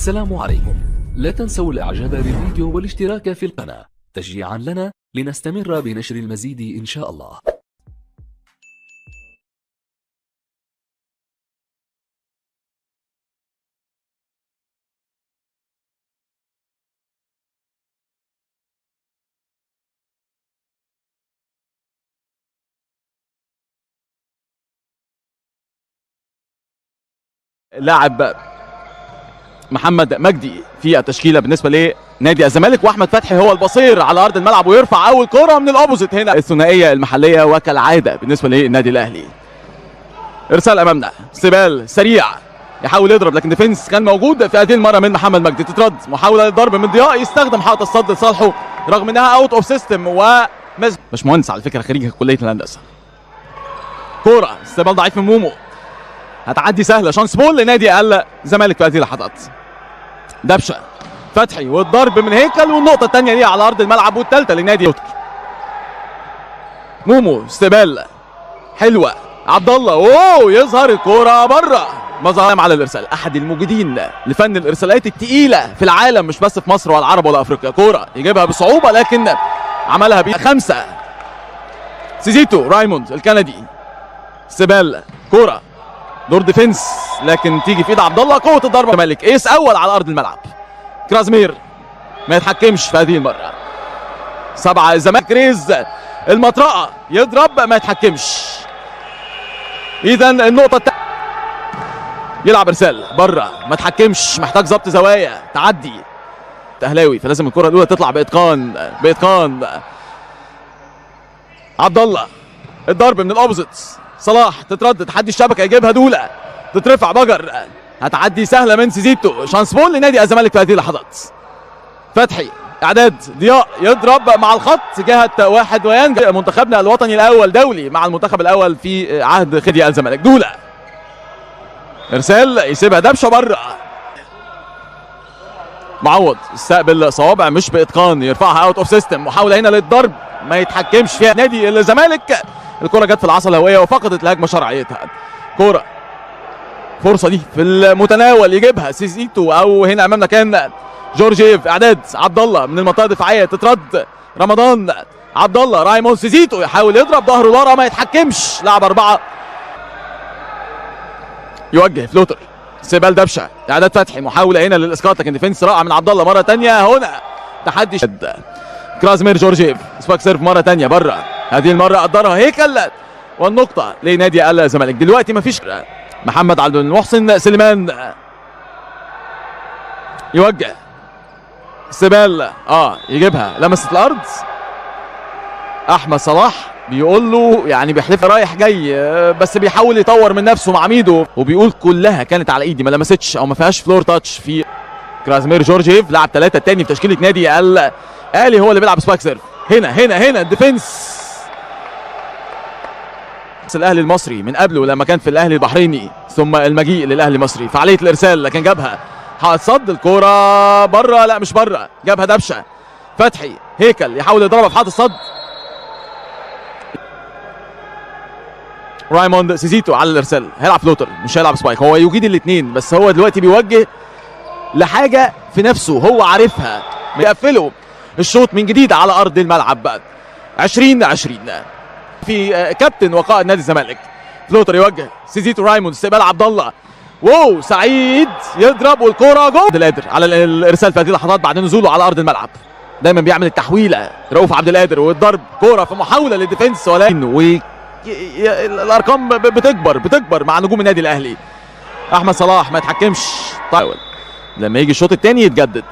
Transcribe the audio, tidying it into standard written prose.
السلام عليكم. لا تنسوا الاعجاب بالفيديو والاشتراك في القناة تشجيعا لنا لنستمر بنشر المزيد ان شاء الله. لاعب محمد مجدي في التشكيلة بالنسبة لنادي الزمالك، واحمد فتحي هو البصير على ارض الملعب ويرفع اول كره من ال opposite. هنا الثنائية المحلية وكالعادة بالنسبة للنادي الاهلي. ارسال امامنا، استقبال سريع يحاول يضرب لكن defense كان موجود في هذه المرة من محمد مجدي. تترد محاولة للضرب من ضياء، يستخدم حائط الصد لصالحه رغم انها out of system. باشمهندس على فكرة خريج كليه الهندسة. كورة استقبال ضعيف من مومو، هتعدي سهلة، chance ball لنادي الزمالك في هذه اللحظات. دبشه فتحي والضرب من هيكل، والنقطة الثانية ليه على ارض الملعب والثالثة لنادي مومو. استقبال حلوة عبد الله، اوه يظهر الكورة بره. مظهر على الارسال، احد المجيدين لفن الارسالات الثقيلة في العالم، مش بس في مصر ولا العرب ولا افريقيا. كورة يجيبها بصعوبة لكن عملها بخمسة. سيزيتو رايموند الكندي، استقبال كورة دور defense لكن تيجي في ايد عبد الله. قوة الضربة مالك، ace اول على ارض الملعب. كرازمير ما يتحكمش في هذه المرة. 7 الزمالك، ريز المطرقة يضرب ما يتحكمش. اذا النقطة يلعب ارسال بره ما تحكمش، محتاج ظبط زوايا تعدي اهلاوي، فلازم الكره الاولى تطلع باتقان باتقان. عبد الله الضرب من ال opposite، صلاح تتردد تحدي الشبكة يجيبها دولة، تترفع بجر، هتعدي سهلة من سيزيتو. chance ball لنادي الزمالك في هذه اللحظات. فتحي اعداد ضياء يضرب مع الخط جهة واحد وينجح. منتخبنا الوطني الاول دولي مع المنتخب الاول في عهد خدي الزمالك. دولة ارسال يسيبها دبشه بره. معوض استقبل صوابع مش باتقان، يرفعها out of system. محاولة هنا للضرب ما يتحكمش فيها نادي الزمالك. الكرة جت في العصا الهوائية وفقدت الهجمة شرعيتها. كرة فرصة دي في المتناول يجيبها سيزيتو، او هنا امامنا كان جورجيف. اعداد عبد الله من المنطقة الدفاعية، تترد رمضان عبد الله رايمون سيزيتو يحاول يضرب ظهره لورا ما يتحكمش. لعب 4 يوجه floater استقبال دبشة، اعداد فتحي، محاولة هنا للاسقاط لكن defense رائع من عبد الله مرة ثانية. هنا تحدي كرازمير جورجيف، spike serve مرة ثانية بره، هذه المرة قدرها هيكل، والنقطة لنادي الزمالك. دلوقتي مفيش. محمد عبد المحسن سليمان يوجه استقبال، يجيبها لمست الأرض. أحمد صلاح بيقول له يعني بيحلف رايح جاي، بس بيحاول يطور من نفسه مع ميدو، وبيقول كلها كانت على ايدي ما لمستش او ما فيهاش floor touch. في كرازمير جورجيف لعب 3 الثاني في تشكيلة نادي الأهلي، هو اللي بيلعب spike serve. هنا هنا هنا ال defense الاهلي المصري من قبله لما كان في الاهلي البحريني، ثم المجيء للاهلي المصري. فعالية الارسال لكن جابها صد الكورة بره، لا مش بره، جابها دبشه. فتحي هيكل يحاول يضربها في حائط الصد. رايموند سيزيتو على الارسال، هيلعب floater مش هيلعب spike، هو يجيد الاثنين بس هو دلوقتي بيوجه لحاجة في نفسه هو عارفها. بيقفله الشوط من جديد على ارض الملعب. 20-20 في كابتن وقائد نادي الزمالك. floater يوجه سيزيتو رايموند، استقبال عبد الله، wow سعيد يضرب والكوره جول. عبد القادر على الارسال في هذه اللحظات بعد نزوله على ارض الملعب، دايما بيعمل التحويله رؤوف عبد القادر، والضرب كورة في محاولة لل defense، ولكن الارقام بتكبر بتكبر مع نجوم النادي الاهلي. احمد صلاح ما يتحكمش، طيب لما يجي الشوط الثاني يتجدد.